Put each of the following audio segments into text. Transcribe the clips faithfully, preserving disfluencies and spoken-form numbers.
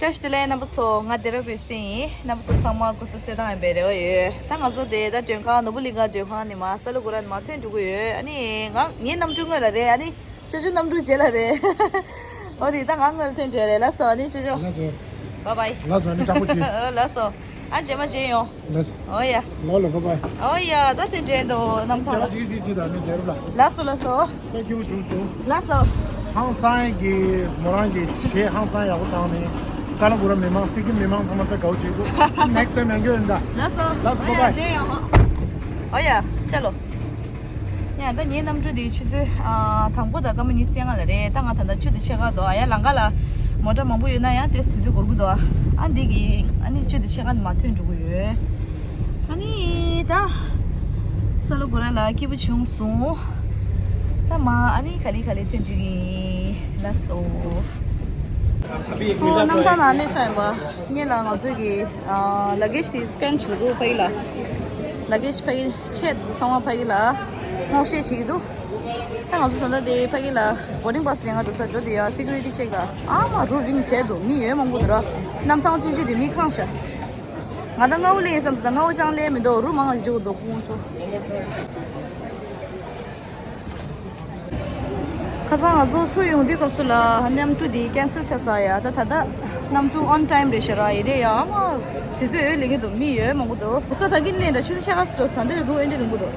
བཀྲ་ཤིས་བདེ་ལེགས་རྣམ་པ་ཚོ། ང་བདེ་རབ་བོད་སྲིད་ཡིན། རྣམ་པ་ཚོ་ཚང་མ་སྐུ་གཟུགས་གསལ་ཐང་ཡིན་པའི་རེ་བ་ཡོད། ད་ང་ཚོ་དེ་ད་མགྲོན་ཁང་ནོར་བུ་གླིང་ག་མགྲོན་ཁང་ནས་མར་ས་ལ་གུ་ར་ནས་མར་ཐོན་འགྲོ་གི་ཡོད། ཨ་ནི་ང་ངའི་གནམ་གྲུ་སྔོན་ལ་རེད། ཨ་ནི་ཅོ་ཅོ་གནམ་གྲུ་རྗེས་ལ་རེད། འོ་དེ་ད་ང་སྔོན་ལ་ཐོན་བྲལ་རེད། ལགས་སོ། ཨ་ནི་ཅོ་ཅོ། ལགས་སོ། བཱའི་བཱའི། ལགས་སོ། ཨ་ནི་སྤྲང་པོ་བྱེད། ལགས་སོ། ཨ་རྗེས་མ་མཇལ་ཡོང་། ལགས་སོ། ཨོ་ཡ། ལོ་ལོ་བཱའི་བཱའི། ཨོ་ཡ། ད་དེ་འདྲའི་འདུག་གནམ་ཐང་ལ། ཅིག་ཅིག་ཅིག་དང་ནི་དེ་རུ་ལ། ལགས་སོ་ལགས་སོ། ད་སྐྱིད་པོ་བྱུང་སོང་། ལགས་སོ། ཧང་སང་གི་མོ་རང་གི་གཞས་ཧང་སང་ཡག་པོ་བཏང་ནས་ས་ལ་གུ་ར་མི་མང་སི་ཀིམ་མི་མང་ཚང་མ་དཔེ་དགའ་བོ་བྱེད་འདུག་ནེགསི་ཊའིམ་ཡང་སྐྱོ་ཡིན་ད། ལགས་སོ། ལགས་སོ། ཨོ་ཡ། བཱའི་བཱའི། མཇལ་ཡོང་། ཨོ་ཡ། ཅ་ལོ། ཡ་ད་ངའི་གནམ་གྲུ་འདི་ཆུ་ཚོད་ཨ་དང་པོ་དང་སྐར་མ་ཉི་ཤུ་རྩ་ལྔ་ལ་རེད། ད་ང་ད་ལྟ་ཆུ་དེ་ཆེ་ཁ་འདུག་ཨ་ཡ་ལམ་ཁ་ལ་མོ་ཊ་མང་པོ་ཡོད་ན་ཡང་ཏོག་ཙམ་དུས་ཚོད་འགོར་གི་འདུག་ཨ་འདི་གི་ཨ་ནི་ཆུ་དེ་ཆེ་ཁ་ནས་མར་ཐོན་འགྲོ་གི་ཡོད། ཨ་ནི་ད་ས་ལ་གུ་ར་ལ་སྐྱིད་པོ་བྱུང་སོང་། ད་མར་ཨ་ནི་ག་ལེ་ག་ལེ་ཐོན་འགྲོ་གི་ཡིན། ལགས་སོ། ཨོ་གནམ་ཐང་ནང་སླེབས་ས་ཡིན་པ། སྔོན་ལ་ང་ཚོས་ཀྱི་ཨ་ལ་གེ་ཇི་དེ་སི་ཀེན་བྱེད་འདུག་ཕ་གི་ལ། ལ་གེ་ཇི་ཕ་གི་ཆད་འདུག་ཚང་མ་ཕ་གི་ལ་སྔོག་བཤེར་བྱེད་ཀྱི་འདུག་ད་ང་ཚོ་ད་ལྟ་དེ་ཕ་གི་ལ་བོར་ཌིང་པཱ་སི་ལེན་ག་འགྲོ་ས་འགྲོ་དེ་ཡ་སི་ཀུ་རི་ཊི་ཅེག་ལ་ཨ་མ་རུ་རིང་བྲལ་འདུག་མི་ཡོད་མང་པོ་འདུག་ར། གནམ་ཐང་ཆུང་ཆུང་དེ་མི་ཁེངས་ཤག་ང་ད་སྔ་པོ་སླེབས་ཡིན་བསམ་སོང་། ད་སྔ་པོ་ཅང་སླེབས་མི་འདུག་རུ་མང་ང་ཞིག་འགྲོ་གི་འདུག་ཁོང་ཚོ། ཁ་སང་ང་ཚོ་ཚུར་ཡོང་དུས་སྐབས་སུ་ལ་གནམ་གྲུ་འདི་ཀེན་སེལ་ཆགས་སོང་ཡ། ད་ད་ལྟ་གནམ་གྲུ་ཨོན་ཊའིམ་རེད་ཤག་ར། ཡིན་ནའི་ཡ་ཨ་མ་དུས་ཚོད་ཡོལ་ལེན་གྱི་འདུག་མི་ཡོད་མང་པོ་འདུག་ས་ད་གིན་ལེན་ད་ཆུ་ཚོད་ཕྱེད་ཀ་ཙམ་འགྲོ་ད་འདི་རུ་ཨེ་འདྲ་རིང་པོ་འདུག་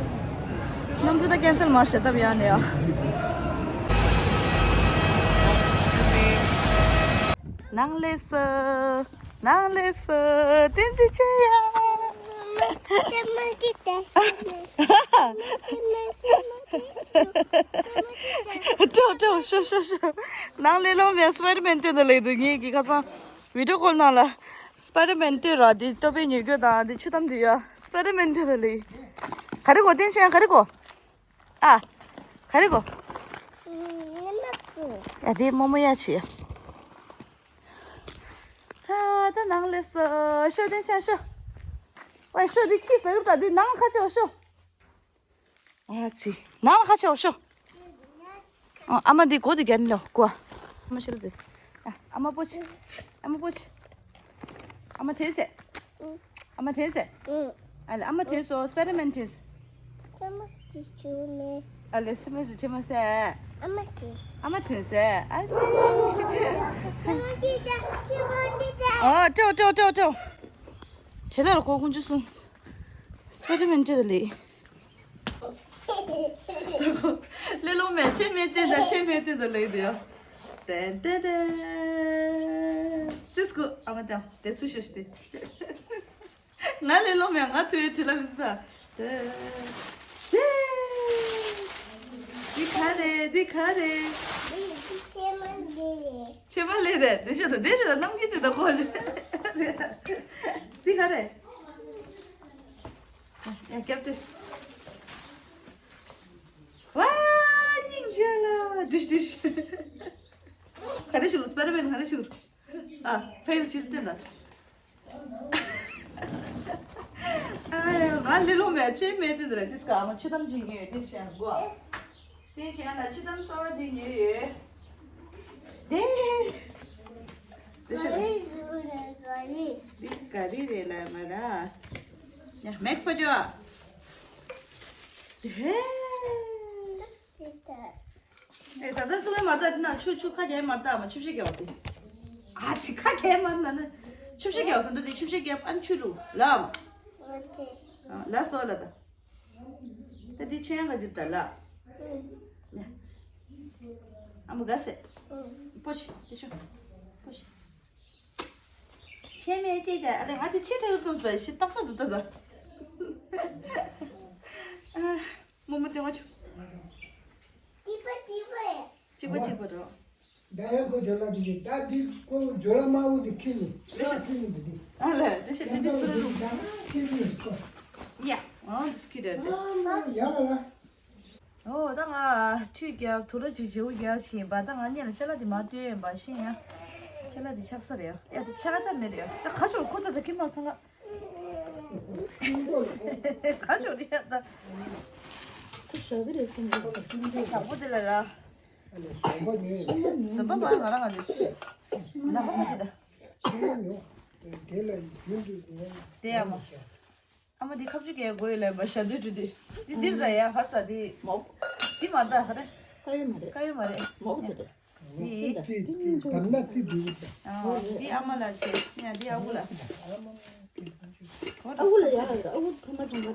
གནམ་གྲུ་ད་ཀེན་སེལ་མར་ཤག་སྟབས་ཡག་ནས་ཡ། ནང་སླེབས་སོང་། ནང་སླེབས་སོང་། བསྟན་འཛིན་ཆེ་ཡ། ཀྲོ་ཀྲོ་ཤོ་ཤོ་ཤོ། ནང་སླེབས་ལོང་མེད། སི་པའི་ཌར་མེན་སྟོན་དང་ལེགས་འདུག་ངེད་ཀྱི་ཁ་སང་བི་ཌིའོ་ཀོལ་ནང་ལ་སི་པའི་ཌར་མེན་སྟོན་ར། འདི་ལྟོ་ཕད་ཉོ་རྒྱུ་དང་འདི་ཆུ་དམ་འདི་ཡ་སི་པའི་ཌར་མེན་སྟོན་དང་ལེགས། ག་རེ་གོ་བསྟན་ཆེ་ཡ། ག་རེ་གོ་ཨ། ག་རེ་གོ་ཨ་དེ་རྨོ་མོ་ཡ་ཆེ་ཡ། ཨ་ད་ནང་སླེབས་སོང་། ཤོ་དེ་ཤ་ཤོ། ཝེ་ཤོ་དེ་ཁྱི་ཟ་གི་རེད་ད། དེ་ནང་ཁ་ཆེ་བ་ཤོ། ཨ་ཙི། ནང་ཁ་ཆེ་བ་ཤོ། ཨ་ཨ་མ་དེ་གོ་དེ་རྒྱན་ལོ་གོ་ཨ། ཨ་མ་ཤོ་ལོ་དེ། ཨ་ཨ་མ་པོ་ཆེ། ཨ་མ་པོ་ཆེ། ཨ་མ་དྲན་སོང་། ཨ་མ་དྲན་སོང་། ཨ་ལེ་ཨ་མ་དྲན་སོང་། སི་པའི་ཌར་མེན་དྲན་སོང་། ཨ་ལེ་སི་པའི་ཌར་མེན་དྲན་མ་སོང་། ཨ་མ་དྲན་སོང་། ཨ་ཙི། ཨོ་ཀྲོ་ཀྲོ་ཀྲོ་ཀྲོ། དེ་ལ་ར་ཁོ་ཀུན་ཅུ་སོང་། སི་པའི་ཌར་མེན་དྲན་ད་ལེགས། ལེ་ལོ་མེད། ཆེ་མེད་ཏེ་ད། ཆེ་མེད་ཏེ་ད་ལེགས་དེ་ཡ། ཏན་ཏན་ཏན། དེ་སྐུ་ཨ་མ་དང་དེ་ཚུ་ཤོ་ཤི་ཏེ། ང་ལེ་ལོ་མེད། ང་ཐུ་ཡོད་བྲི་ལ་མི་ད། ཏན་ཏན། འདི་ག་རེད། འདི་ག་རེད། ཕྱེ་མ་ལེ་རེད། དེ་ཤོ་ད། དེ་ཤོ་ད། གནམ་གྱི་ཅི་ད་གོ་ལེ། འདི་ག་རེད། ཡ་རྒྱབ་སྟེ། ཝ། སྙིང་རྗེ་ལ། ཌིཤ་ཌིཤ། ག་རེ་ཞུ། སི་པའི་ཌར་མེན་ག་རེ་ཞུ། ཨ་ཕ་ཡུལ་ཕྱིར་བསྟན་ད། ཨ་ང་ལེ་ལོ་མེད། ཆེ་མེད་དེ་དེ་རེད། དེ་སྐ་ཨ་མ་ཆུ་དམ་བྱེད་ཀྱི་ཡོད། དེ་བྱས་ན་གོ་ཨ། དེ་བྱས་ན་ཆུ་དམ་གསར་པ་ཅིག་ཉོས་ཡོད། དེ། དེ་ཤོ་ད། འདི་ག་རེ་རེད་ལ་མ་ར། ཡ་མེག་སི་པ་ཅོ། དེ། ཨེ་ད་ལྟ་ཏུ་ངའི་མར་ད་འདི་ན་ཆུ་ཆུ་ཁ་རྒྱའི་མར་ད་མ་ཆུ་བཤད་རྒྱ་བ་དེ། ཨ་ཙི་ཁ་རྒྱའི་མར་ན་ན་ཆུ་བཤད་རྒྱ་བ་དོན་དུ་དེ་ཆུ་བཤད་རྒྱ་ཨན་ཆུ་ལུ་ལ། ལ་སོ་ལ་ད། ད་འདི་ཆོས་ཡང་ག་ཅིག་ད་ལ། ཨ་མ་ག་སེ། པོ་ཆི་དེ་ཤོ། པོ་ཆི། ཆེ་མེད་ཅེས་ཀྱང་ཨ་ལེ་ང་དེ་ཆེ་ཕྲ་གིར་སོང་ཟེར་ཞེ་ཏག་ཏག་འདུག་ད་ད། ཨ། རྨོ་མོ་དེ་ང་ཆུ། གཅིག་པ་གཅིག་པ་རོ། ད་ཡང་ཁོ་ཇོ་ལ་དེ་གི་ད་དེ་ཁོ་ཇོ་ལ་དམར་པོ་དེ་ཁྱི་ནི་ཁྱི་ནི་དེ་དེ། ཨ་ལེ་དེ་ཤེས་དེ་དེ་སུ་རུ། ཁྱི་ནི་ཁོ། ཡ། ཨ་དེ་ཁྱི་རེད། ཨ་ཡ་ལ་ལ། ཨོ་ད་ང་ཁྲུས་རྒྱབ་དུག་ལོག་ཅིག་བརྗེ་པོ་རྒྱག་བཞིན་པ། ད་ང་གཉིས་ལ་ཅ་ལག་དེ་མ་སྟོན་ཡིན་པ་ཤེས་ཡ། ཅ་ལག་དེ་ཆགས་ས་རེད་ཡ། ཡ་དེ་ཆགས་ཐབས་མེད་རེད་ཡ། ད་ག་ཆོར་ཁོ་ད་ད་ཁྱིམ་ནང་ཚང་ག་ག་ཆོར་རེད་ཡ་ད། ཁོ་ཞོག་གི་རེད་སེམས་ཀྱི་དང་པོ་དེ་ལ་ར། ཟོན་པ་མ་ང་རང་ང་རེད། ནག་པོ་མ་ཅི་ད། ཁྱེད་རང་ཉོ། དེ་ལ་རྒྱུན་དུ་ངས་དེ་ཡ་མོ། ཨ་མ་འདི་ཁ་ཆུ་གས་དགོས་ཡོད་ལབ་པ་ཞྭ་དུད་འགྲོ་དུས། འདི་འདིར་ད་ཡ་ཧར་ས་འདི། མོ། འདི་མར་ད་ཧ་རེ། ཀ་ཡོད་མ་རེད། ཀ་ཡོད་མ་རེད། མོ་དེ་རེད། འདི། འདི་འདི་འདམ་ན་འདི་འདུག་ད། ཨ་འདི་ཨ་མ་ལ་བྱེད། ཡ་འདི་ཨ་ཁུ་ལ། ཨ་ཁུ་ལ་ཡ་ཡ་ཨ་ཁུ་ཁྲོ་མ་ཅང་ག་འགྲོ།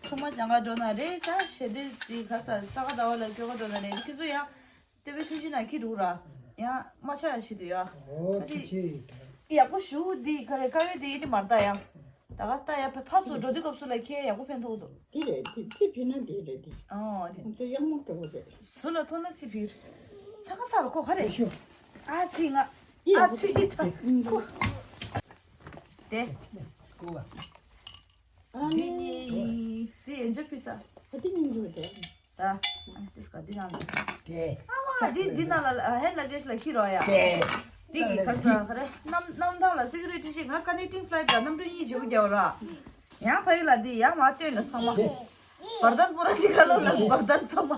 ཁྲོ་མ་ཅང་ག་འགྲོ་ན་རེད། ད་ཞེ་འདི་འདི་ག་ས་ས་ག་ཟླ་བ་ལ་སྐྱོ་ག་འགྲོ་ན་རེད། ཁྱེད་ཚོ་ཡ། ཏེ་བའི་ཆུ་ཆེན་ན་ཁྱི་འདུག་ར། ཡང་མ་ཆ་ཡ་ཤི་དུ་ཡ། ཨོ་ཨ་ཏི་ཏི་ཆེ་ཡི་ད། ཡག་པོ་ཞུ་འདི་ག་རེ་ཀ་བའི་འདི་ཡིན་ནི་མར་ལྟ་ཡ། ད་ག་ལྟ་ཡ་ཕ་ཕ་ཚོ་འགྲོ་དུས་སྐབས་སུ་ལ་ཁྱེད་ཡག་པོ་ཕན་ཐོགས་འདུག་འདི་རེད། འདི་ཚི་ཕི་ན་འདི་རེད་འདི། ཨོ་འདི། ཁོང་ཚོ་གཡང་མོ་འགྲོ་གི་རེད། སུ་ལ་ཐོ་ན་ཚི་ཕིར། ཚ་ཁ་ས་ལ་ཁོ་ག་རེད། ཨ་ཚི་ང་། ཨ་ཚི་ད་ཁོ། དེ། ཀོ་བ། འདི་ནི་འདི་ཡན་ཆད་ཕི་ས། ཨ་འདི་ནི་འདི་རེད། ད། ཨ་ནི་ཏིས་ཀ་འདི་ནང་ལ། དེ། ཨ་མ་འདི་འདི་ནང་ལ་ཧེན་ལ་གེ་ཤི་ལ་ཁྱི་རོ་ཡ། དེ། འདི་གི་ཁར་ས་ཁ་རེ་གནམ་གནམ་ཐང་ལ་སི་ཀུ་རི་ཊི་ཞིག་ང་ཀ་ནེག་ཊིང་ཕ་ལའི་ཊི་ལ་གནམ་གྲུ་གཉིས་བརྗེ་པོ་རྒྱག་ར། ཡང་ཕ་ཡི་ལ་འདི་ཡང་མ་སྟོན་ལ་ཚང་མ། བར་དན་པོ་ར་གི་ཁ་ལོ་ལ་བར་དན་ཚང་མ།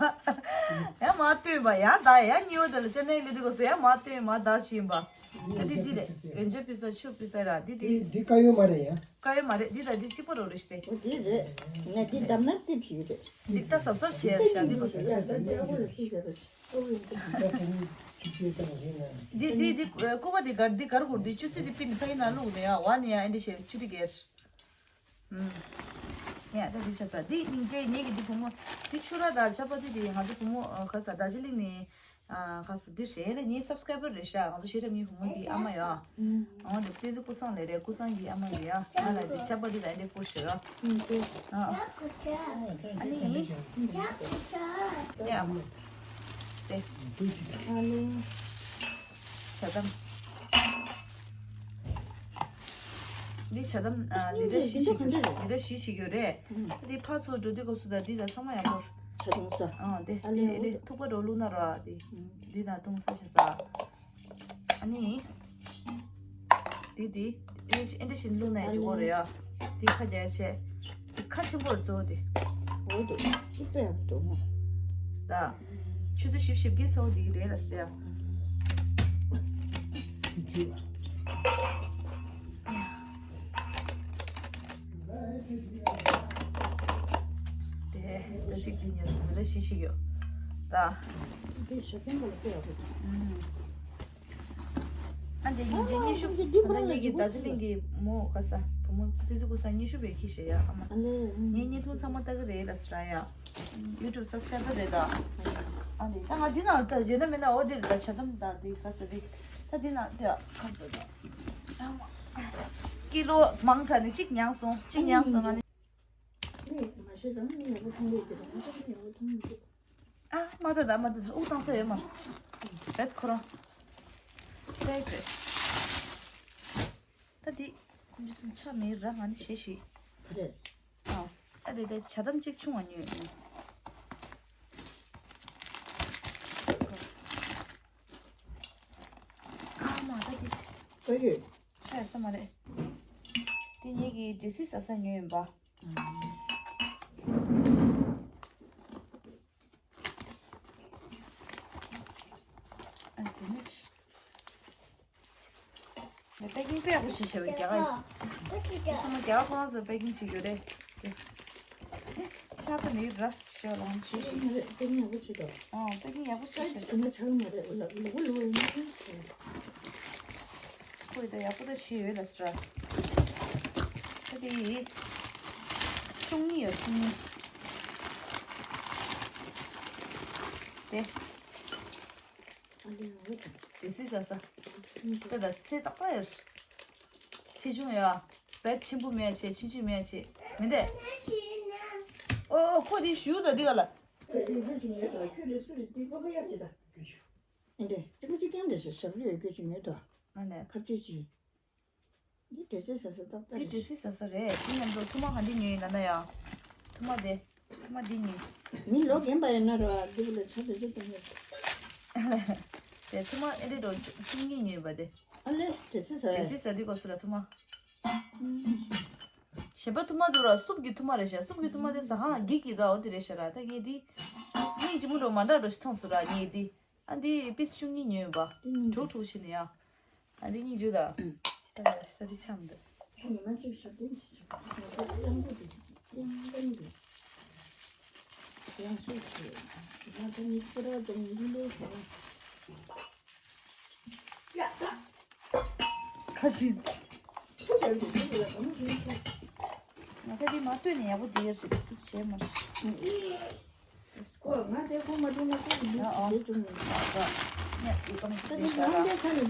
ཡང་མ་སྟོན་པ་ཡང་ད་ཡང་གཉིས་པ་དེ་ལ་ཅེ་ནའི་ལི་དི་གོ་སོ་ཡང་མ་སྟོན་མ་ད་ཕྱིན་པ། ད་འདི་འདི་རེད། ཡན་ཆད་ཕི་ས་ཆུ་ཕི་ས་ར་འདི་འདི། འདི་འདི་ཀ་ཡོ་མ་རེད་ཡ། ཀ་ཡོ་མ་རེད། འདི་དང་འདི་གཅིག་པ་རོ་རེད་ཤི་སྟེ། འོ་འདི་རེད། ང་འདི་འདམ་ན་རྩིབ་ཞིག་རེད། འདི་ལྟ་སབ་སབ་བྱས་ཤ་འདི་གོ་སོ། ཡ་ད་འདི་ཨ་ཁུ་ལ་ཤི་ཟེར་རོ་ཤི། ཨོ་ཡིན། འདི་འདི་འདི་ཀུ་བ་འདི་གར་འདི་གར་གོར་འདི་ཆུ་སྲིད་འདི་པི་ནི་ཕ་ཡི་ན་བླུགས་ནས་ཡ་བ་ནི་ཡ་ཨེ་འདི་ཤེ་ཆུ་འདི་གེར། ཡ་ད་འདི་ཆ་ས་འདི་སྙིང་རྗེ་ངེད་ཀྱི་འདི་བུ་མོ་འདི་ཆུ་ར་དང་ཆ་པ་འདི་འདི་ང་ཚོ་བུ་མོ་ཁ་ས་རྡོ་རྗེ་གླིང་ནས། ཨ་ཁ་སུ་འདི་རེད་ལ་ངའི་སབ་སི་ཀ་རའི་བར་རེད་ཤག་ང་ཚོ་ཤེས་རབ་གཉིས་བུ་མོ་འདི་ཨ་མ་ཡ། ཨ་འདི་བསྟན་འཛིན་ཀུན་བཟང་ལས་རེད། ཀུན་བཟང་གི་ཨ་མ་རེད་ཡ། ང་ལ་འདི་ཆགས་པ་འདི་ལ་འདི་བསྐུར་ཞུ་ཡ། ཨ་ཨ་ནི་ཡ། དེ་ཆ་དམ། འདི་ཆ་དམ་ལི་ར་ཞི་ཞིག་ཡོད། ལི་ར་ཞི་ཞིག་ཡོད་རེད། འདི་ཕར་ཚུར་འགྲོ་དུས་སྐབས་སུ་ད་འདི་ལ་ཚང་མ་ཡག་པོ། ཆ་ཆུང་ས། ཨ་དེ་ཨ་ལེ་དེ་ཨ་ལེ་དེ་ཐུག་པ་འགྲོ་བླུགས་ན་ར་དེ། འདི་དང་བཏུང་ས་ཆ་ས། ཨ་ནི། དེ་དེ་ཨེ་འདྲ་ཞིག་བླུགས་ན་ཡག་པོ་རེད་ཡ། དེ་ཁ་རྒྱ་ཆེ། དེ་ཁ་ཆེན་པོར་གཙོ་བོ་དེ། འོ་དེ་ཅི་པའི་ཡག་འདུག་མོ། ད། ཆུ་ཚོད་བཞི་བཅུ་ཞེ་བརྒྱད་ཚ་བོ་དེ་རེད་ལ་ཟེར་ཡ། དེ་ད་ཅིག་འདི་ཉོ་རེ་ཞིག་ཞིག་ཡོད། ད། འདི་ཞོ་ཕན་པ་ལ་སྤྲད་ཡག་པོ། ཨ་འདི་ཉིན་རྗེས་སྙན་ཞུ། ཨ་ད་ངེད་ཀྱི་རྡོ་རྗེ་གླིང་གི་མོ་ག་ས་བུ་མོ་ཏི་ཙི་ཀུ་ས་སྙན་ཞུ་བས་ཁྱི་ཞེ་ཡ་ཨ་མ། ངའི་བརྙན་ཐུང་ཚང་མ་ལྟ་གི་རེད་ལ་ཟེར་ཡ། ཡུ་ཊུབ་སབ་སི་ཀ་རའི་བར་རེད་ད། ཨ་འདི་ད་ང་འདི་ནང་ལ་ད་ཡོད་ན་མེད་ན་འོ་འདིར་ད་ཆ་དམ་ད་འདི་ག་ས་འདི་ད་འདི་ནང་ད་ཁ་ད་ད། ཀི་ལོ་མང་དྲགས་ནས་གཅིག་མྱངས་སོང་། གཅིག་མྱངས་སོང་། ང་ནི། ཨ་མ་ད་ད་མ་ད་ད་དབུགས་བཏང་ས་ཡོད་མ་རེད་ཁོ་རང་། ད་འདི་ཁོང་ཚོ་ཆ་མེད་ར། ང་ནི་ཞེ་ཞིག་རེད། ཨ་ཨ་དེ་དེ་ཆ་དམ་གཅིག་ཆུང་བ་ཉོས། ཨ་མ་ད་དེ་ལྟ་ཡོད། ཆ་ཡོད་ས་མ་རེད། དེ་ངེད་ཀྱི་འདྲེ་སི་ཟ་ས་ཉོས་ཡིན་པ། ཨ་དེ་ནི། ངས་པེ་ཀིང་དཔེ་ཡག་པོ་ཞིག་བྱས་པ་རྒྱ་གར། ཚང་མ་རྒྱ་གར་ཁོ་རང་ཚོས་པེ་ཀིང་བྱེད་རྒྱུ་རེད། ཤ་ཚ་ནི་ར་ཤ་ལོང་ཞེས་ཤིག་ཨ་པེ་ཀིང་ཡག་པོ་བྱེད་དོ། ཨ་པེ་ཀིང་ཡག་པོ་བྱེད་ཤག་ཁོ་ཡི་ད་ཡག་པོ་ད་བྱེད་ཡོད་ལ་སྲ། ད་དེ་ཡི་བཅུ་གཉིས་ཡོད། བཅུ་གཉིས། དེ། དེ་སི་ཟ་ས། དེ་ད་ཚེ་ཏག་ཏག་ཡོད། ཆེ་ཆུང་ཡོད། བེད་ཆེན་པོ་མེད་ཆེ་ཆུང་ཆུང་མེད་ཆེ། མི་འདེ། ཨོ་ཨོ་ཁོ་དེ་ཞུ་ད་འདི་ག་ལ། ཨེ་འདྲས་ཅིག་ཀྱང་འདྲ་ཞིག་ཞབས་ལུས་ཡོད་རྒྱུ་ཅིག་མེད་དོ། ཨ་ནས། ཁ་གཅོད་ཅིག་འདི་འདྲས་ཟ་ས་ཏག་ཏག་འདི་འདྲས་ཟ་ས་རེད། དེ་མཉམ་དུ་ཐུར་མ་ག་འདི་ཉོས་ཡིན་ན་ན་ཡ། ཐུར་མ་དེ། ཐུར་མ་འདི་ཉོས། མི་ལོ་རྒན་པ་ཡིན་ན་ར་འདི་བུ་ལ་ཆ་འདྲ་ཅིག་གཏོང་ཡོད། དེ་ཐུར་མ་ཨེ་འདྲས་འགྲོ་བཅུ་གཉིས་ཉོས་པ་དེ། ཨ་ལེ་འདྲས་ཟ་ས་འདྲས་ཟ་ས་འདི་གོ་སུ་ལ་ཐུར་མ། གཞན་པ་ཐུར་མ་འདུག་ར། སུབ་ཀྱི་ཐུར་མ་རེད་ཤག་སུབ་ཀྱི་ཐུར་མ་དེ་ཟ་ཁང་འགྱིག་གི་ད་འོ་དེ་རེད་ཤག་ར། ད་ངས་འདི་སྙིང་རྗེ་མོ་འགྲོ་མ་འདྲ་འགྲོ་ཞིག་མཐོང་སོང་ར་ངས་འདི། ཨ་འདི་པིས་བཅུ་གཉིས་ཉོས་ཡིན་པ། དྲུག་དྲུག་བྱས་ནས་ཡ། ཨ་འདི་སྙིང་རྗེ་ད། ད་ཡ་ས་དེ་ཆམ་འདུག་ཉི་མ་གཅིག་ཞབས་བརྟན་བྱེད་ཆོག་ང་ཚོ་གླང་པོ་དེ་གླང་པོ་དེ་ཡང་སུས་བྱེད། ང་ད་ནི་ཁོ་ར་ཙམ་ཡིན་ལོ་ཟེར། ཁ་ཤིན། ང་ད་དེ་མ་ལྟོས་ནས་ཡག་པོ་འབྲི་ཡར་ཞིག་བྱས་མ་རེད། ཁོ་ང་དེ་ཁོ་མ་ཐུག་ན་ཁོ་གི་མི་ཨ་ཨ། ཞེས་བྱུང་ནས། ཨ་ཨ། ཡ་ཡ། ཨ་ནི་ངས་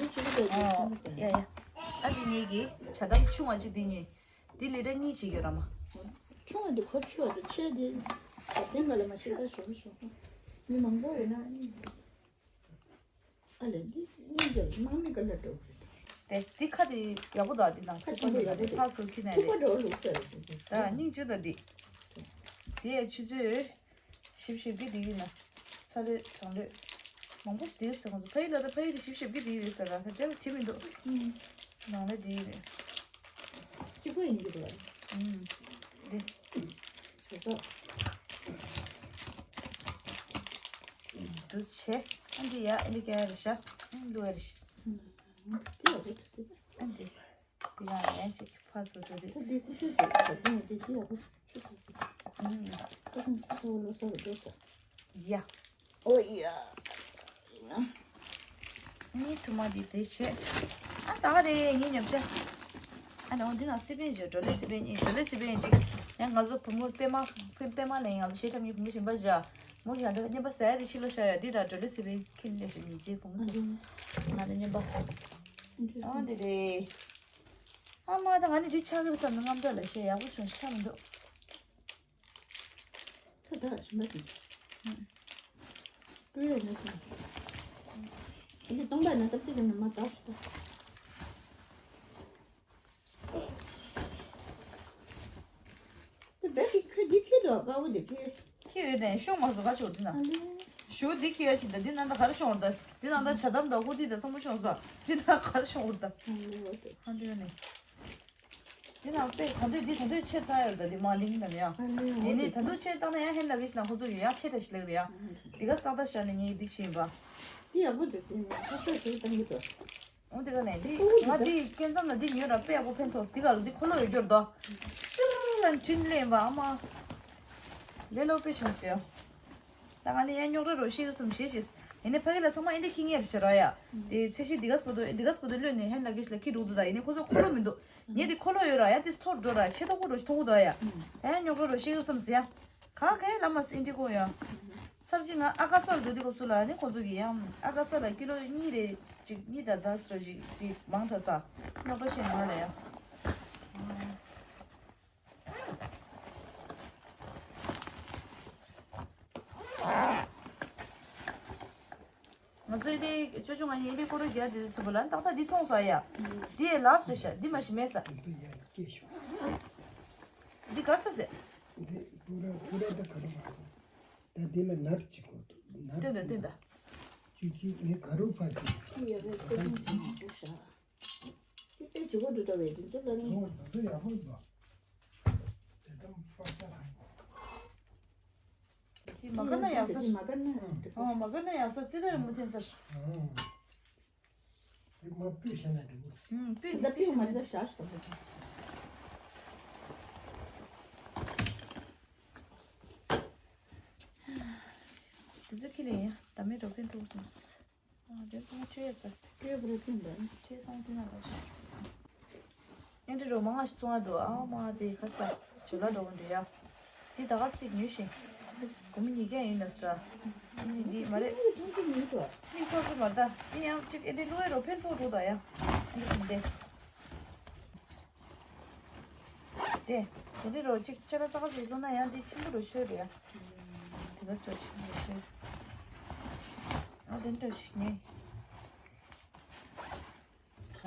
འདི་བྱེད་ཀྱི་ཡོད། ཨ་ཡ་ཡ། ཨ་ནི་ངེད་ཀྱི་ཇ་དམ་ཆུང་བ་གཅིག་འདི་ཉོས། འདི་ལི་ཊར་གཉིས་བྱེད་ཀྱི་ཡོད་ར་མ། ཆུང་བ་འདི་ཁོ་ཆུ་བ་འདི་ཆེ་འདི་ཇ་བརྟན་པ་ལ་མ་ཤེས་ད་ཞོག་ཞོག་མི་མང་པོ་ཡོད་ན་ཨ་ནི། ཨ་ལས་འདི་སྙིང་རྗེ་དམག་མི་ག་ལ་འགྲོ་གི་རེད། དེ་འདི་ཁ་དེ་ཡག་པོ་འདུག་འདི་ནང་ཁ་ཆེན་པོ་ཡག་པོ་འདུག་ཕར་ཚུར་ཁྱེར་ནས་ཐིགས་པ་རེད། འགྲོ་ལུགས་ཟེར་ཞིག་འདུག་ད་སྙིང་རྗེ་ད་འདི། དེ་ཡ་ཆུ་ཚོད་ཞིབ་ཞིབ་གི་འདི་ཡིན་ན་ཚ་ལོས་གྲང་ལོས་མང་པོ་ཞིག་འདི་ཟེར་ཁོང་ཚོ་ཕ་ཡུལ་ལ་ད་ཕ་ཡུལ་དེ་ཞིབ་ཞིབ་གི་འདི་ཡིན་ཟེར་ལ་ད་དེ་ལ་བྲིས་མི་འདུག་ནང་ལ་འདི་ཡིན་རེད། གཅིག་པ་ཡིན་གྱི་འདུག་ཨ། ཨུམ། འདི། བྱས་ཙང་། འདུ་བྱས། ཨ་འདི་ཡ་ཨ་འདི་ཀ་རེ་ཤ། ཨ་བླུག་ཡ་རེ་ཤ། ཨུམ། འདི་ཡག་པོ་འདུག་འདུག་ཨ་འདི། འདི་ཡང་ལན་ཅིག་ཕར་ཚུར་འགྲོ་དུས། ད་འདི་ཀུ་ཤུ་དེ་ད་འདི་ཡང་འདི་འདི་ཡག་པོ་ཆུ་ཚོད་འདུག་ཨུམ། ད་ཁོང་ཆུ་ཚོད་ལོ་གསར་འགྲོ་ས། ཡ། ཨོ་ཡ། ནི་ཐུ་མ་དེ་དེ་བྱས། ཨ་ད་ག་རེད་ངའི་ཉོ་ཆ། ཨ་ནི་འོ་འདི་ན་སི་པན་བཞག་བྲོ་ལེ་སི་པན་གཉིས་བྲོ་ལེ་སི་པན་གཅིག་ཡང་ང་ཚོ་བུ་མོ་པད་མ་པད་མ་ལ་ཡང་ང་ཚོ་ཞེ་ཁྲམ་གཉིས་བུ་མོ་གཞན་པ་བཞག་མོ་གི་ཡང་འདི་ལ་བརྙན་པ་ཟ་ཡ་དེ་ཕྱི་ལོ་ཤར་ཡ་འདི་དང་བྲོ་ལེ་སི་པན་ཁྱེར་ལས་ཤིག་ཉིས་བརྗེ་བུ་མོ་ཚོ་ང་ཚོ་བརྙན་པ། ཨ་འདི་རེད། ཨ་མ་ད་ང་ནི་འདི་ཆགས་ཀྱི་རེད་བསམ་ན་རྔམ་སྐྲག་ལ་བཤད་ཡག་པོ་བྱུང་ཤ་མི་འདུག་ཁ་བཏགས་ཞིམ་པ་ཞིག་ཀུ་ཡོད་ནི་ཞིག་འདི་སྟོང་པ་ན་སྟབས་ཅིག་གི་ནི་མ་བཏགས་ཤིག་ཏུ། དེ་བས་ཀྱི་ཁོས་འདི་ཁྱེར་འདུག་དཀར་པོ་འདི་ཁྱེར། ཁྱེར་ཡོད་དེ་ཤོག་མ་བཟོ་ག་ཆོག་འདི་ན། ཨ་ལེ། ཞོ་འདི་ཁྱེར་ཡ་ཞིག་ད་འདི་ན་ད་ག་རེ་ཤོང་བར་ད་འདི་ན་ད་ཇ་དམ་དང་ཧུ་དི་དང་ཚང་མ་ཤོང་ས་འདི་ན་ག་རེ་ཤོང་བར་ད། ཨ་ལེ་འོ་དེ། ཧ་འདྲེ་ནི། དེ་ནང་པས་ད་འདོད་འདི་ད་འདོད་ཆེར་བཏང་ཡོད་ད་འདི་མ་གླིང་ནམ་ཡ། ཨ་ནི་འོ་དེ་ནི་ད་འདོད་ཆེར་བཏང་ན་ཡང་ཧེན་ལ་གིས་ན་ཁོ་ཚོ་ཡོད་ཡང་ཆེ་ད་ཞིག་ལེགས་རེད་ཡ། འདི་ག་སྟག་ད་ཤ་ནི་ངས་འདི་ཕྱིན་པ། འདི་ཡག་པོ་འདུག་དེ་ནི་ཁ་ཤས་ཞིག་བཏང་གི་འདུག་འོ་དེ་ག་ནས་འདི་ང་འདི་སྐྱེ་མཚམས་ལ་འདི་ཉོས་ར་དཔེ་ཡག་པོ་ཕན་ཐོགས་འདི་ག་ལ་འདི་ཁོ་ལོ་ཡོད་རྒྱུར་དོ། སིར་ལ་འཕྲིན་ལས་པ་ཨ་མ། ལེ་ལོ་དཔེ་བྱུང་ཟེར། ད་ང་ནི་ཡང་རྙོག་དྲ་རོ་ཤེས་སམ་ཞེས་ཞེས། ཡིན་ནི་ཕ་གི་ལ་ཚང་མ་ཨེ་འདྲ་ཁྱི་ངེར་ཞེ་ར་ཡ། དེ་ཚེ་ཤི་དི་ག་སྤོ་དོ་དི་ག་སྤོ་དོ་ལོས་ནི་ཧན་ལ་གེ་ཤི་ལ་ཁྱི་རུག་དུ་ད་ཡིན་ནི་ཁོ་ཚོ་ཁོ་ལོ་མི་འདུག་ངས་དེ་ཁོ་ལོ་ཡོད་ར་ཡ་དེ་ཐོར་འགྲོ་ར་ཆེ་ཐོག་པོ་རོ་ཐོག་པོ་དོ་ཡ། ད་ཡང་རྙོག་དྲ་རོ་ཤེས་སམ་ཟེར་ཡ། ག་གེ་ལ་མ་སེ་འདྲི་གོ་ཡ། ཚར་གཅིག་ང་ཨ་ཀ་ས་ལ་འགྲོ་དུས་སྐབས་སུ་ལ་ནི་ཁོ་ཚོ་གི་ཡང་ཨ་ཀ་ས་ལ་ཀི་ལོ་གཉིས་རེ་གཅིག་གཉིས་དང་རྫ་སི་ར་ཞིག་དེ་མང་ཐ་ས་རྙོག་དྲ་ཤེས་ནི་མ་ལ་ཡ། ང་ཚོའི་དེ་ཅོ་ཅོ་ང་ཡིན་དེ་ཀོ་རོ་རྒྱ་དེ་སུ་བ་ལ་ཏག་ཏག་འདི་མཐོང་སོང་ཡ། འདི་ཡའི་ལབ་ཟེར་ཤ་འདི་མ་ཤི་མེད་ས། འདི་ཡ་སྐྱེ་ཤོག་འདི་གར་ས་ཟེར། འདི་པུ་ར་པུ་ར་ད་ག་རུ་མ་ཐོང་། ད་འདི་ལ་ནར་གཅིག་གོ་འདུག་ནར་ཏན་ད་ཏན་ད། ཅུ་ཅི་ངས་ག་རུ་ཕ་གི། འདི་ཡ་ལ་སེ་རིང་ཅིག་མ་པུ་ཤ། དེ་དཔེ་ཇོ་བོ་འདུག་འདྲ་བའི་དེ་ཚོ་ལ་ནི། ཨོ་ད་ཚོ་ཡག་པོ་འདུག་དེ་དང་པ་ས་རང་གོ། དེ་མ་ག་ན་ཡག་ས། དེ་མ་ག་ན་ཡག་ཨོ་མ་ག་ན་ཡག་ས་ཙི་ད་རི་མོ་འཐེན་སར། ཨོ། དེ་མ་སྤུས་ཤ་ན་འགྲིག་གོ། ཨུམ་སྤུས་དེ་ད་སྤུས་མ་ད་ཤ་ཤ་ད་མ་ད། དེ་ཚོ་ཁྱི་ལས་ཡ་ད་མེད་འགྲོ་ཕན་ཐོགས་སམ། ཨ་དེ་སོང་ཁྲེ་ད། ཁྱོད་བུ་ར་ཐུན་ད། ཁྲེ་སོང་ཐུན་ན་ད་ཤ། ཨེ་འདྲ་རོ་མང་ང་ཞིག་བཙོང་ཡ་འདུག་ཨ་མ་དེ་ཁ་ས་ཇོ་ལ་འགྲོ་གི་འདུག་ཡ། དེ་ད་ག་ཅིག་ཉོས་ཤིང་། གོ་མི་ཉིས་བརྒྱ་ཡིན་ལ་སྲ། ཨ་ནི་འདི་མ་རེད། མིག་ཐོག་སུ་མ་ད་དེ་ཡང་ཅིག་ཨེ་འདྲ་བླུག་ཡ་རོ་ཕན་ཐོགས་འགྲོ་ད་ཡ། ཨ་ནི་དེ། དེ། དེ་འདྲ་རོ་གཅིག་ཅ་ལག་ཙག་ཙིག་བླུགས་ན་ཡང་འདི་ཆེན་པོ་རུ་ཤོད་རེད་ཡ། དེ་ག་ཚོད་ཆེན་པོ་རུ་ཤོད། ཨ་དེ་འདྲ་ཞིག་ནི། ཨ་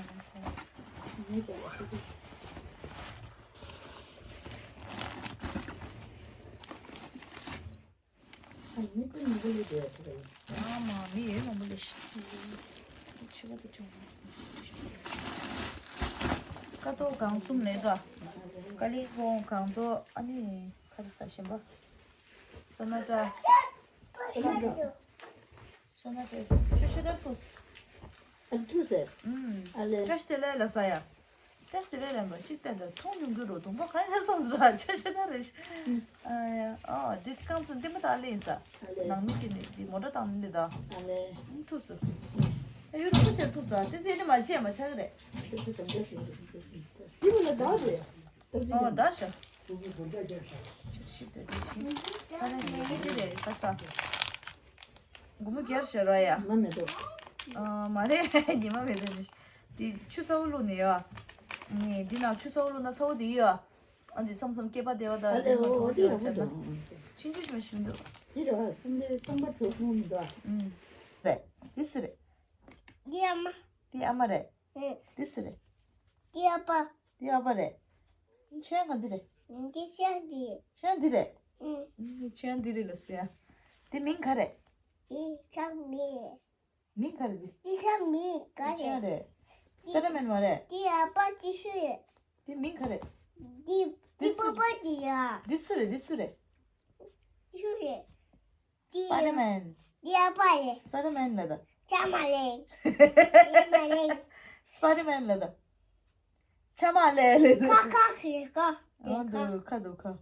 མ་མི་ཡོད་མང་པོ་ལས་ཤི། ཆུ་བ་དུ་ཆུང་། ཀ་ཏོ་གང་གསུམ་ལས་ཀ་ཀ་ལི་སྤོང་གང་ཏོ་ཨ་ནི་ཁ་རི་ས་ཞིམ་པ། སོ་ན་ཏྲ། སོ་ན་ཏྲ། ཆུ་ཤུ་དར་ཕུས། ཨ་ཐུ་སེ། ཨུམ། ཨ་ལེ། བཀྲ་ཤིས་བདེ་ལེགས་ལ་ས་ཡ། ཏེས་དེ་རེད་ལབ་པ་གཅིག་བལྟས་ད་མཐོང་མྱོང་གི་རོ། གདོང་པ་གང་ཡང་སོང་ཟེར་བ་ཆ་ཆ་ད་རེད། ཨ་ཡ་ཨ་འདི་རྐང་ཚོ་འདི་མ་ད་ལེན་ས། ནང་མི་གཅིག་ནས་འདི་མོ་ཊ་བཏང་ནི་འདི་ད། ཐུག་སོ། ཨ་ཡུ་རུ་ཁུ་ཆེ་ཐུག་སོ། ཨ་དེ་ཚེ་ནི་མ་ཆེ་མ་ཆག་རེད། དེ་མོ་ལ་ད་རེད། ཨོ་ད་ཤ། ཆུ་ཤིབ་དེ་དེ་ཤིབ། ད་རེད་དེ་རེད་ད་ས། སྒོར་མོ་བརྒྱ་ཤ་ར་ཡ། མ་མེད་དོ། ཨ་མ་རེད་ཉི་མ་མེད་དོ། དེ་ཆུ་ཚ་བོ་བླུགས་ནས་ཡ། ངས་འདི་ནང་ཆུ་ཚ་བོ་བླུགས་ན་ཚ་བོ་དེ་ཡོད། ཨ་འདི་མཚམས་མཚམས་སྐེད་པ་བདེ་བ་དང་ཨ་ལེ་འདི་མ་ཨོ་ཨོ་ཐོག་དེ་བདེ་བ་ཡག་པོ་བྱས་ན། འདུག་ཆུང་ཆུང་ཞིག་མ་ཞིག་མི་འདུག་འདི་ར་ཚུན་ཚོད་སྟོང་པ་གྲོགས་མོ་མི་འདུག་ཨ། ཨུམ། རེད། འདི་སུ་རེད། འདི་ཨ་མ། འདི་ཨ་མ་རེད། ཨུམ། འདི་སུ་རེད། འདི་ཨ་ཕ། འདི་ཨ་ཕ་རེད། ཁྱེད་གང་འདི་རེད། འདི་ཤ་འདི། ཤ་འདི་རེད། ཨུམ། ཁྱེད་འདི་རེད་ལ་ཟེར་ཡ། འདི་མིང་ག་རེད། འདི་ཤ་མི། མིང་ག་རེད་འདི། འདི་ཤ་མི་ག་རེད། ཤ་རེད། སི་པའི་ཌར་མན་མ་རེད། འདི་ཨ་ཕ་ཅི་ཤུ་རེད། འདི་མིང་ག་རེད། འདི་འདི་སུ་པ་པ་འདི་ཡ། འདི་སུ་རེད་འདི་སུ་རེད། ཤུ་རེད། སི་པའི་ཌར་མན། འདི་ཨ་ཕ་རེད། སི་པའི་ཌར་མན་ལ་ད། ཆ་མ་ལེན། ཆ་མ་ལེན། སི་པའི་ཌར་མན་ལ་ད། ཆ་མ་ལེན་ལེ་ད། ཁ་ཁ་ཁ་ཁ། ཨ་འདུག་ཁ་འདུག་ཁ།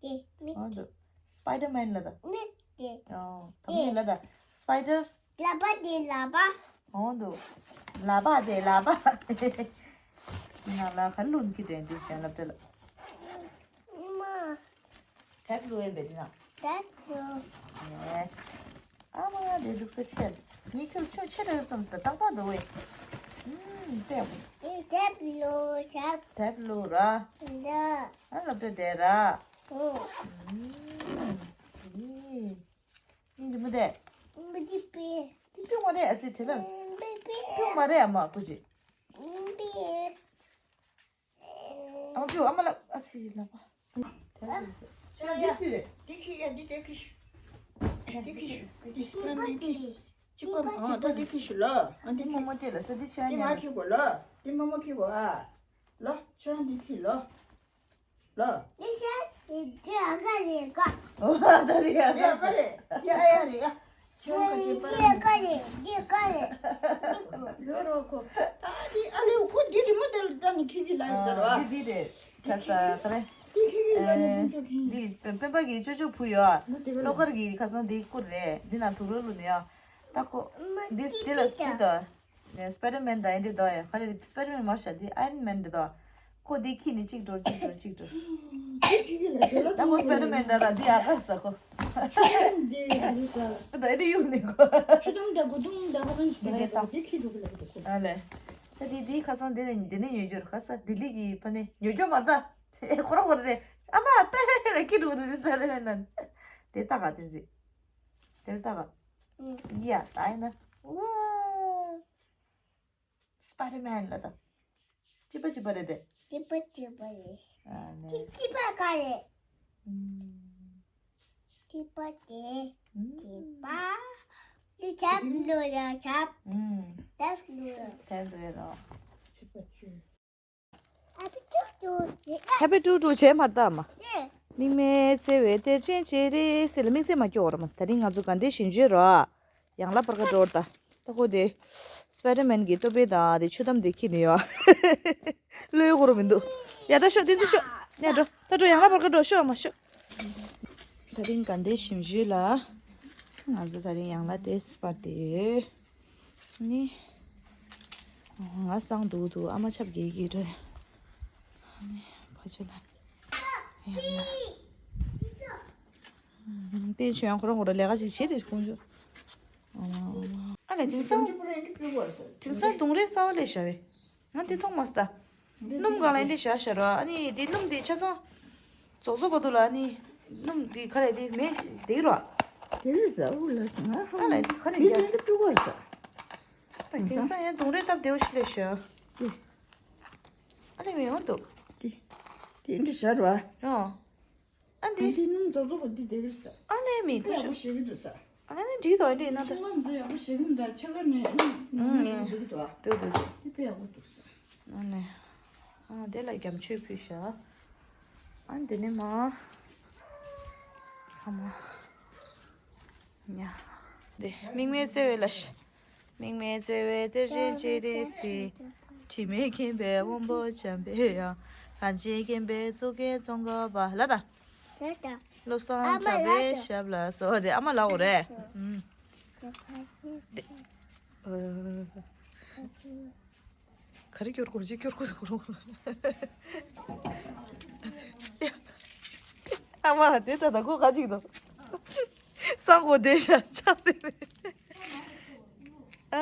དེ་མིག་ཨ་འདུག་སི་པའི་ཌར་མན་ལ་ད། མིག་དེ། ཨོ་ད་མིག་ལ་ད། སི་པའི་ཌར། ལག་པ་དེ་ལག་པ། ཨོ་འདུག་ལག་པ་དེ་ལག་པ། ང་ལ་ཁ་ལུན་གྱི་དྲན་དུས་ཞལ་ལབ་དེ་ལ། མ། དེབ་ཀློག་ཡིན་པས་འདི་ན། དེབ་ཀློག་ཨེ། ཨ་མ་དེ་འདུག་ས་ཆེ། ངས་ཁྱོད་ཆོས་ཆེ་དྲགས་བསམ་སྟེ་ཏག་ཏག་འདུག་བས། ཨུམ་དེབ། ཨེ་དེབ་ཀློག་དེབ། དེབ་ཀློག་ར། འདི། ཨ་སློབ་གྲྭ་བསྡད་ར། ཨོ། ཨུམ། ཨེ། ཨིན་ཇི་མི་དེ། མི་དེ་པེ། དེ་པེ་མ་རེད་ཨ་ཙི་དྲི་ལ། པེ་པེ། པེ་མ་རེད་ཨ་མ་ཁུ་ཅི། པེ། ཨ་ཁྱོད་ཨ་མ་ལ་ཨ་ཙི་ལ་པ། དེ་ལ་ཡོད་ཟེར། ཁྱོད་འདི་སུ་རེད། འདི་ཁྱི་ཡ་འདི་དེ་ཁྱི་ཤུ། འདི་ཁྱི་ཤུ། འདི་སུ་ར་འདི་ཁྱི། གཅིག་པ་ཨ་ད་འདི་ཁྱི་ཤུ་ལ། ཨ་འདི་ཁྱི། མོ་མོ་སྤྲད་ལ་ས་འདི་ཁྱོད་འདི་ང་ཉལ། ཁྱི་གོ་ལ། འདི་མོ་མོ་ཁྱི་གོ་ཨ། ལ་ཁྱོད་འདི་ཁྱི་ལ། ལ། འདི་ཤ་འདི་ཨ་ག་རེད་ག་ཨོ་ད་འདི་ཨ་འདི་ཨ་ག་ག་རེད། འདི་ཨ་ཡ་རེད་ཡ། ཁྱོད་ཁ་ཆེ་པ་འདི་ཨ་ག་རེད། འདི་ཨ་ག་རེད། འདི་གོ། ཡོ་རོ་ཁོ། ཨ་འདི་ཨ་ལེ་ཁོ་འདི་རི་མོ་དེ་ལ་ལྟ་ནི་ཁྱི་གི་ལ་ཡོད་ཟེར་བ། འདི་འདི་རེད། ཁ་ས་ག་རེ། འདི་ཁྱི་གི་ལ་ནི་ཨེ་ཁྱོད་ཁྱི། འདི་སྤེན་པ་གི་ཅོ་ཅོ་བུ་ཡོད་ཨ། མ་དེ་བ་ལ། གློག་དཀར་གི་ཁ་སང་འདི་བསྐུར་རེད། འདི་ན་དུག་རོ་བླུགས་ནས་ཡོད། ད་ཁོ། འདི་འདི་ལ་འདི་ད། ནས་སི་པའི་ཌར་མན་དང་ཨེ་འདྲ་དོ་ཡ། ག་རེ་སི་པའི་ཌར་མན་མར་ཤ་འདི་ཨའི་རོན་མན་འདྲ་དོ། ཁོ་འདི་ཁྱི་ནི་གཅིག་འགྲོ་གཅིག་འགྲོ་གཅིག་འགྲོ། ད་ཁོ་སི་པའི་ཌར་མན་འདྲ་ར་འདི་ཨ་གར་ས་ཁོ། ཆུ་དུམ་འདི་འདི་ས། ད་ཨེ་འདྲ་ཡོད་ནི་ཁོ། ཆུ་དུམ་འདྲ་གོ་དུམ་འདྲ་ཁོ་ཚང་ཞིག་འདི་འདི་ད་ད་འདི་ཁྱི་འགྲོ་གི་ལ་གི་འདུག་ཁོ། ཨ་ལེ། ད་འདི་འདི་ཁ་སང་འདི་ལ་འདི་ནས་ཉོས་རྒྱུར་ཁ་ས་ལྡི་ལི་གི་ཕ་ནས་ཉོས་རྒྱུ་མར་ད། ཁོ་ར་ཁོ་ར་རེད། ཨ་མ་པེ་ལ་ཁྱི་འགྲོ་གི་འདུག་འདི་སི་པའི་ཌར་མན་ན། དེ་ད་ག་དེ་འཛི། དེ་ལ་ད་ག་ཡ་ད་ཡིན་ན། ཝ། སི་པའི་ཌར་མན་ལ་ད། ཅི་པ་ཅི་པ་རེད་དེ། ཅི་པ་ཅི་པ་རེད། ཨ་ནི། ཅི་ཅི་པ་ག་རེད། ཨུམ། ཅི་པ་དེ། ཨུམ། ཅི་པ། དེ་ཆབ་ལོ་ཡ་ཆབ། ཨུམ། དེབ་ལོ་ཡ། དེབ་ལོ་ཡ་རོ། ཅི་པ་ཅི། ཧེ་པི་ཊུ་ཊུ་བྱས་མ་ལྟ་མ། དམིགས་མེད་བརྩེ་བའི་གཏེར་ཆེན་ཅེ་རེ་སི་ལ་དམིགས་བརྩེ་མ་སྐྱོ་བར་མ། ད་རིང་ང་ཚོ་དགའ་ལྡན་ཞིབ་འཇུག་རོ། ཡང་ལ་པར་ཀ་འགྲོ་ད། ད་ཁོ་དེ། སི་པའི་ཌར་མན་གྱི་ཏོ་པེ་དང་དེ་ཆུ་དམ་དེ་ཁྱི་ནི་ཡོ། ལོས་གོ་རོ་མི་འདུག་ཡ་ད་ཤོག་དེ་ཚོ་ཤོག་ཡ་འགྲོ་ད་འགྲོ་ཡང་ལ་པར་ཀ་འགྲོ་ཤོག་མ་ཤོག་ད་རིང་དགའ་ལྡན་ཞིབ་འཇུག་ལ། ང་ཚོ་ད་རིང་ཡང་ལ་དེ་སི་པར་དེ་ཡོད། ནི། ང་སང་འདུག་འདུག་ཨ་མ་ཆབ་རྒྱལ་གྱི་འགྲོ། ནི། ཕ་ཆུ་ལ། ཡང་ན། བསྟན་ཆོས་ཡང་ཁོ་རང་ཁོ་རང་ལས་ཀ་ཅིག་བྱེད་དེ་ཁོང་ཚོ། ཨ་ལས་དེང་སང་། དེང་སང་དུང་རེ་གསར་བ་ལས་བཞག་རེད། ང་དེ་མཐོང་མ་སོང་ད། སྣུམ་སྒང་ལ་འདི་བཞག་བཞག་ར། ཨ་ནི་འདི་སྣུམ་འདི་ཆ་ཚང་རྫོགས་རྫོགས་པ་འདུག་ལ། ཨ་ནི་སྣུམ་འདི་ག་རེ་འདི་མེད་འདི་ར། དེ་རེད་ཟ་འུ་ལ་སོང་ང་ཧ་ཨ་ལ་འདི་ག་རེ་མི་རྒྱག་འདི་འདི་ཀྲུ་བར་ཟ། ཨ་དེང་སང་ཡང་དུང་རེ་སྟབས་བདེ་བོ་ཞིག་ལས་བཞག་དེ། ཨ་ལས་མི་འོང་འདུག་དེ། དེ་འདི་བཞག་ར། ཨོ། ཨ་འདི། འདི་སྣུམ་རྫོགས་རྫོགས་པ་འདི་དེ་རེད་ཟ། ཨ་ལས་མི་ཁུ་ཡག་པོ་ཤོག་བྱེད་ཀྱི་འདུག་ཟ། ཨ་ལས་འདི་དོ་འདི་ན་ད། ཁྱིམ་ལ་འཛུལ་ཡག་པོ་བྱེད་ཀྱི་མི་འདུག་ཆ་ག་ནས་ཨ་ནི་ངུ་ངུ་འདུག་གི་འདུག་ཨ། འདུག་འདུག་འདུག་དེ་དཔེ་ཡག་པོ་འདུག་ཟ། ཨ་ནི། ཨ་དེ་ལ་རྒྱ་མཆོད་ཕུལ་བཞག་ཨ་འདི་ནི་མ། ཚང་མ། ཉ། འདི་དམིགས་མེད་བརྩེ་བའི་ལ་ཤ། དམིགས་མེད་བརྩེ་བའི་གཏེར་ཆེན་ཅེ་རེ་སི། དྲི་མེད་མཁྱེན་པའི་དབང་པོ་འཇམ་པའི་དབྱངས། གང་ཇི་མཁྱེན་པའི་གཙུག་གི་ཙོང་ཁ་པ་ལ་དང་། ལ་དང་། བློ་བཟང་གྲགས་པའི་ཞབས་ལ་གསོལ་བ་དེ་ཨ་མ་ལ་འོ་རེད། ཨུམ། ཨ་ཕ་ཅི། ཨ། ག་རེ་སྐྱོར་དགོས་ཅི་སྐྱོར་དགོས་དགོས། ཨ་མ་དེ་ད་ད་ཁོ་ག་ཅིག་འདུག་སང་གོ་དེ་ཤ་ཆག་དེ་རེད། ཨ་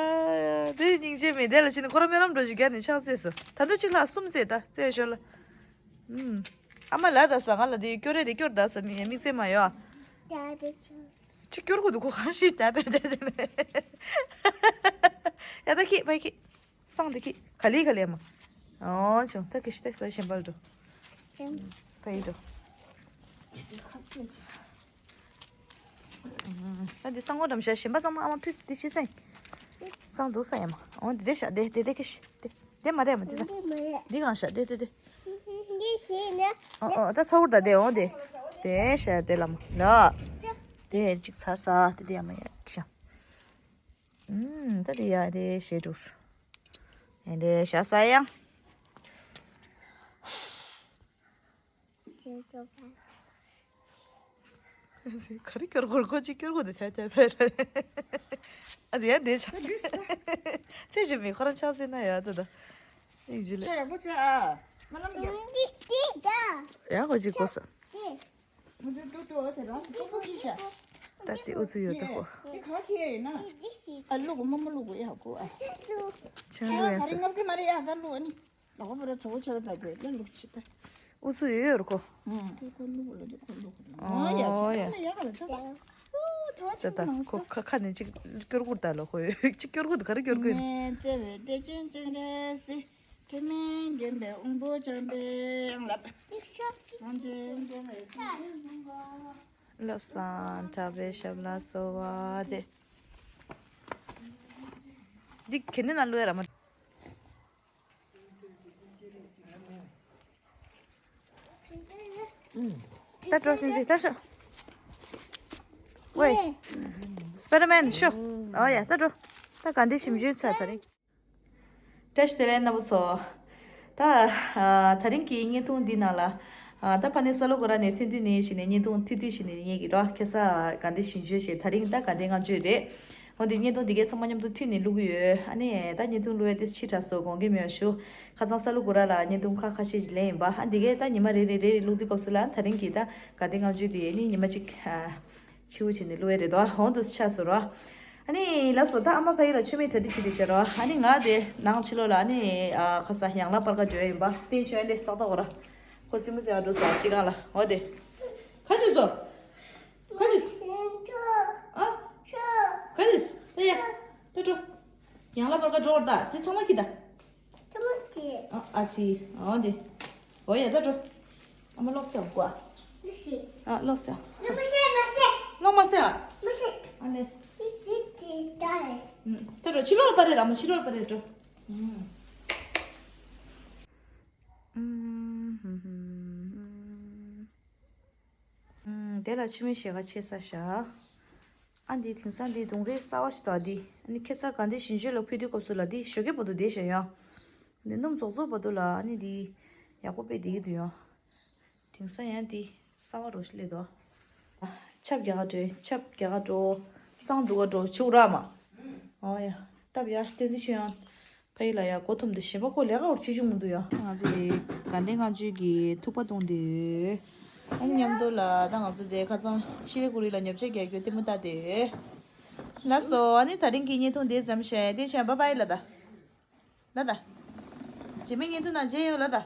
དེ་སྙིང་རྗེ་མེད་དེ་ལ་ཕྱིན་ཁོ་ར་སྨོན་ལམ་འགྲོ་ཅིག་རྒྱ་ནས་ཕྱག་བཙལ་སོ། ད་དུ་གཅིག་ལ་གསུམ་བཙལ་ད་བཙལ་ཞོར་ལ། ཨུམ། ཨ་མ་ལ་ད་ས་ང་ལ་དེ་སྐྱོར་རེད་དེ་སྐྱོར་ད་ས་མི་མིག་བཙལ་མ་ཡོད། ཅི་སྐྱོར་དགོས་འདུག་ཁོ་གང་ཞིག་ད་པེ་དེ་དེ་ནས། ཡ་ད་ཁྱི་པ་ཁྱི། སང་དེ་ཁྱི་ག་ལི་ག་ལི་མ། ཨོ་ཆུང་ད་ཁྱི་ཤི་ཏེ་ས་ཞིམ་པར་འགྲོ། ཕ་ཡི་འགྲོ། ད་འདི་སང་ངོ་འགྲམ་ཤ་ཞིམ་པ་ཚང་མ་ཨ་མ་ཕུས་འདི་ཤི་སེང་། སང་འདུག་ས་ཡ་མ་ཨོ་འདི་དེ་ཤ་དེ་དེ་དེ་ཁྱི་ཤི་དེ་དེ་མ་རེད་མ་འདི་ད། འདི་གང་ཤ་དེ་དེ་དེ། འདི་ཤི་ནས། ཨོ་ཨོ་ད་ཚ་བོར་ད་དེ་ཨོ་དེ། དེ་ཤ་དེ་ལ་མ་ལ། དེ་ཅིག་ཚར་ས་དེ་དེ་ཡ་མ་ཡ་ཤ། ཨུམ། ད་དེ་ཡ་རེ་ཞེ་དྲུག་ཡ་རེ་ཞ་ས་ཡང་། ག་རེ་སྐྱོར་དགོས་ཁོ་ཅིག་སྐྱོར་དགོས་དེ་ཐལ་ཐལ་བས། ཨ་དེ་ཡ་དེ་ཆགས། དེ་ཞུ་མི་ཁོ་རང་ཆགས་ཟིན་ན་ཡ་ད་ད། ཨིན་ཇི་ལེ། ཆ་ཡག་པོ་བྱས་ཨ། མ་ལམ་ཡ། ཡ་ཁོ་ཅིག་གོ་ས། ཏུ་ཏུ་ཏུ་དེ་རང་སུ་ཏུ་ཏུ་ཅི་ཤ། ད་དེ་ཨུ་ཚུགས་ཡོད་ད་ཁོ། དེ་ག་ཁྱེར་ཡིན་ན། ཨ་ལུ་གུ་མ་མ་ལུ་གུ་ཡ་གུ་ཨ། ཆེན་ལུ་ཡ་ས། ཨ་ག་རེ་ངབ་ཀི་མ་རེད་ཡ་ད་ལུ་ཨ་ནི། ལ་གོ་བ་ར་ཚོ་བོ་ཆ་ར་ད་གོ་ལ་ལུ་ཆི་ད། ཨུ་ཚུགས་ཡོད་ཡོད་ར་ཁོ། ཨུ། དེ་ཁོ་ལུ་གུ་ལ་དེ་ཁོ་ལུ་གུ་ལ། ཨོ་ཡ་ཆ་ཨོ་ཡ། ད་ཡ་ག་རེ་ད་ད། ཨུ་ད་ཆ་ད་ད་ཁོ་ཁ་ཁ་ནས་ཅིག་སྐྱོར་གུར་ད་ལོ་ཁོ་ཡོད་ཅིག་སྐྱོར་གུར་ད་ག་རེ་སྐྱོར་གུར་ཡིན། ནས་བརྩེ་བའི་བདེ་ཆེན་ཅིང་རེ་སི། ཐུན་མིན་མཁྱེན་པའི་དབང་པོ་འཇམ་པའི་དབྱངས་ལ། ལྷག་བསམ་གྲགས་པའི་ཞབས་ལ་གསོལ་བ་དེ། འདི་གན་ནི་ན་ལོས་ར་མ། ད་འགྲོ་ཏིན་ཏིན་ད་ཤོག་ཝེ། སྤེ་ར་མེན་ཤོག་ཨོ་ཡ་ད་འགྲོ། ད་ག་འདི་ཞིམ་ཞུས་ཚར་ད་རིང་། བཀྲ་ཤིས་བདེ་ལེགས་རྣམ་པ་ཚོ། ད་ཨ་ད་རིང་གི་བརྙན་ཐུང་འདི་ནང་ལ་ཨ་ད་ཕ་ནས་ས་ལོ་གོ་ར་ནས་ཐོན་དུས་ནས་བྱས་ནས་བརྙན་ཐུང་ཐུས་དུས་བྱས་ནས་ངེད་ཀྱི་རོ་ཁེ་ས་དགའ་ལྡན་ཞིང་ཆུ་ཞེས་ད་རིང་ད་དགའ་ལྡན་ལྔ་མཆོད་རེད། འོ་འདི་བརྙན་ཐུང་འདི་གའི་ཚང་མ་མཉམ་དུ་མཐུད་ནས་བླུག་གི་ཡོད། ཨ་ནི་ད་བརྙན་ཐུང་བླུག་ཡ་དེ་ཕྱི་དྲགས་སོ་དགོངས་འགལ་མེད་པ་ཞུ། ཁ་སང་ས་ལོ་གོ་ར་ལ་བརྙན་ཐུང་ཁ་ཁ་ཤས་ཤིག་ལེན་ཡིན་པ་ཨ་འདི་གའི་ད་ཉི་མ་རེ་རེ་རེ་རེ་བླུག་དུས་སྐབས་སུ་ལ་ད་རིང་གི་ད་དགའ་ལྡན་ལྔ་མཆོད་དེ་ནི་ཉི་མ་གཅིག་ཨ། ཕྱི་བོ་བྱས་ནས་བླུགས་ཡས་རེད་དོ། འོང་དུ་ཆགས་སོ་རོ། ཨ་ནི་ལགས་སོ་ད་ཨ་མ་ཕ་ཡུལ་ལ་མཆོད་མེ་གྲ་སྒྲིག་བྱེད་དུས་བྱ་རོ། ཨ་ནི་ང་དེ་ནང་ཕྱི་ལོགས་ལ་ཨ་ནི་ཨ་ཁ་ས་ཡང་ལ་པར་ཀ་འགྲོ་ཡ་ཡིན་པ་བསྟན་ཆོས་ལས་ཏག་ཏག་འོ་ར། ཁོ་རྩེད་མོ་རྩེ་བ་འགྲོ་སོང་ཅི་གང་ལ་འོ་དེ། ཁ་ཅིག་སོ། ཁ་ཅིག་ཨ། ཁ་ཅིག་ད་ཡ། ད་འགྲོ། ཡང་ལ་པར་ཀ་འགྲོ་བར་ད་དེ་ཚང་མ་ཁྱི་ད། ཨ་ཨ་ཙི། འོ་འདི། འོ་ཡ་ད་འགྲོ། ཨ་མ་ལོག་སེ་འགོ་ཨ། ཨ་ལོག་སེ། ལོག་མ་སེ་ཨ། ཨ་ནི། ད་འགྲོ་ཕྱི་ལོགས་པ་རེད་ར་མ་ཕྱི་ལོགས་པ་རེད་འགྲོ། དེ་ལ་མཆོད་མེ་ཞེ་ག་ཆེ་ས་བཞག་ཨ་འདི་དེང་སང་འདི་དུང་རེ་གསར་བ་ཞིག་འདུག་ཨ་འདི་ཨ་ནི་ཁེ་ས་ག་འདི་ཞིང་ཆུ་ལ་ཕུལ་དུས་སྐབས་སུ་ལ་འདི་ཞོགས་ཀས་བར་དུ་བསྡད་བཞག་ཡོང་། འདི་སྣུམ་རྫོགས་རྫོགས་བར་དུ་ལ་ཨ་ནི་འདི་ཡག་པོ་དཔེ་བསྡད་ཀྱི་འདུག་ཡོང་། དེང་སང་ཡང་འདི་གསར་བ་རོ་ཞིག་སླེབས་འདུག་ཆབ་རྒྱག་ག་འགྲོ་ཆབ་རྒྱག་ག་འགྲོ་སང་འདུག་ག་འགྲོ་ཆུག་ར་མ། ཨོ་ཡ་སྟབས་ཡག་བསྟན་འཛིན་ཆོས་དབྱངས། ཕ་ཡི་ལ་ཡ་མགོ་འཐོམ་དུ་ཞེན་པ་ཁོ་ལས་ཀ་འོར་ཆེ་ཆུང་མི་འདུག་ཡ། ང་ཚོ་དེ་དགའ་ལྡན་ལྔ་མཆོད་ཀྱི་ཐུག་པ་གཏོང་དུས། ཨ་ནི་མཉམ་དུ་ལ་ད་ང་ཚོ་དེ་ཁ་སང་ཤི་ལི་གུ་རི་ལ་ཉོ་ཆ་རྒྱག་རྒྱུ་ལྟད་མོ་ལྟ་དུས། ལགས་སོ་ཨ་ནི་ད་རིང་གི་བརྙན་ཐུང་དེ་ཙམ་བཤད་དེ་བྱས་བྷའི་བྷའི་ལ་ད། ལ་ད། རྗེས་མའི་བརྙན་ཐུང་ནང་མཇལ་ཡོང་ལ་ད།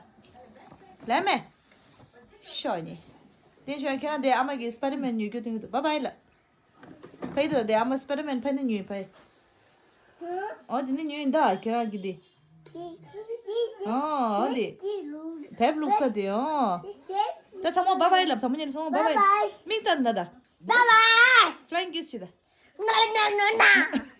ལས་མེད། ཤོག་ནི། བསྟན་ཆོས་ཁྱེད་རང་དེ་ཨ་མ་གི་སྤ་རི་མན་ཉོ་རྒྱུ་སྟོན་གྱི་འདུག་བྷའི་བྷའི་ལ། ཕ་ཡི་དོ་དེ་ཨ་མ་སྤེ་ར་མན་ཕ་ནི་ཉོས་ཕ་ཡི། ཨོ་དེ་ནི་ཉོས་ཡིན་ད་ཁྱེད་རང་གི་དེ། ཨོ་ཨོ་དེ། བེབ་ལུག་ས་དེ་ཨོ། ད་ཚང་མ་བྷའི་བྷའི་ལབ་ཚང་མ་ཉན་ཚང་མ་བྷའི་བྷའི། མིག་ལྟ་ན་ད། བྷའི་བྷའི། ཕ་ལའིང་ཀིས་བྱེད་ད། ན་ན་ན་ན།